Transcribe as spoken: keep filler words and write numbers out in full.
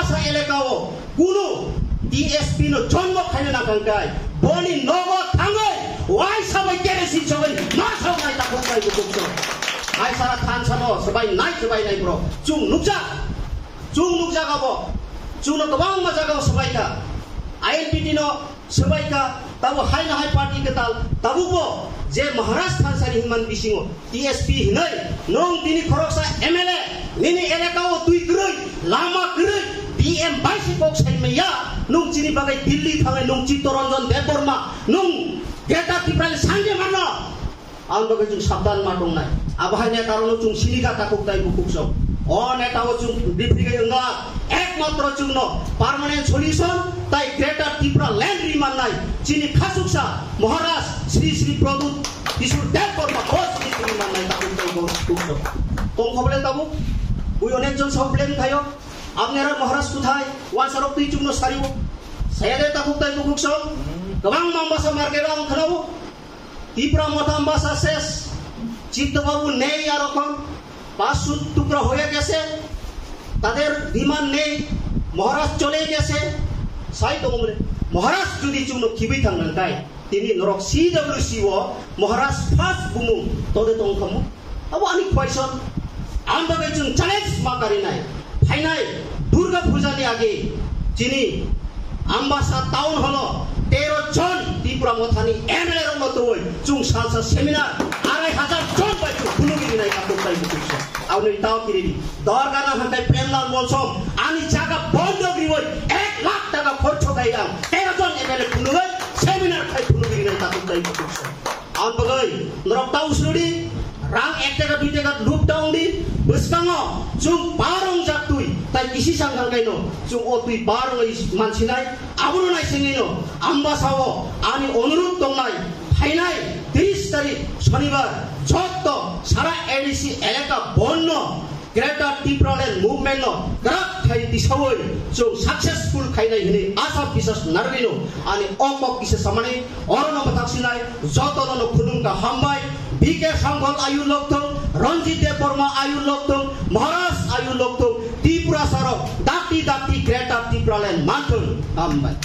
Sa eleka o kunu D S P no jonmo khaina nangkang kai, boni nogo thangwi waisa bai kerosene sogwi ma sawnai takhuk bai bukhuk sok. Aisara thansa no swbai nai, swbai nai bro. Chwng nukjak, chwng nukjak abo. Chwng no kwbangma jaga o swbai kha. I L P T no swbai kha, tabo hai na hai party kwtal, tabukbo je Maharaj Thansari himman bisingo T S P hinwi, nwng tini khoroksa M L A, nini elaka o twi kwrwi, lama kwrwi, D M bai se kok sai maya, nwng chini bagwi Delhi thangnai, nwng Chittaranjan Debbarma, nwng Greater Tipraland sanje manno. Ang bagwi chwng sabdan ma tongnai. Abo hai neta rokno chwng sini kha takhuk tai bukhuk sok. O neta o chwng bifrigwi wngkha ekmatro chwngno permanent solution tai Greater Tipraland ri mannai. Chini khasuksa Maharaj Sri Sri Pradyut Kishore Debbarma bo chini ri mannai takhuk tai bukhuk sok. Tong khoble tabuk. Bui onek jon sok blame khayo. Ang nera Maharaj kuthai. Wansarok twi chwngno sario. Sayade takhuk tai bukhuk sok. Kwbang mambasa market ang khnao. Tipra Motha Ambasa ses, Chitta Babu নেই আর এখন, পাঁচ সুত টুকরা হয়ে গেছে, তাদের ডিমান্ড নেই, মহারাজ চলে গেছে, sai tongo bole. Maharaj jodi chwngno khibwi thang nang kai, tini norok C W C o Maharaj first bumung tode tong khamu. Abo ani question. Ang bagwi chwng challenge ma karinai. Phainai Durga Puja ni age chini Ambasa Town Hall o tero jon Tipra Mothani M L A rok no twi chwng salsa seminar arai hajar jon bai chwng phunugwi rinai takhuk tai bukhuk sok. Aboni tao kiridi. Dorgana hangkai Premlal Molsom ani jaga bondok riwi ek lakh taka khorcho khai ang tero jon M L A phunugwi seminar khai phunugwi rinai takhuk tai bukhuk sok. Ang bagwi norok tau srudi, rang ek taka dui taka lub ta wngdi, bwskango chwng barong jak twi, tai kisi sang thang kaino, chwng o twi barongwi mansinai, abono naisingwino Ambasao ani onurudh tongnai, phainai tris tarik Shonibar, jotto sara A D C elaka bonno, Greater Tipraland Movement no kwrak khai tisawi chwng successful khainai hwnwi asha biswas narwino ani o kok kisa samani orono mwthaksinai jotono no khulumkha hambai. B K Sangkhol ayu lokthung, Ranjit Debbarma ayu lokthung, Maharaj ayu lokthung, Tripura sarok dakti dakti Greater Tipraland manthung hambai.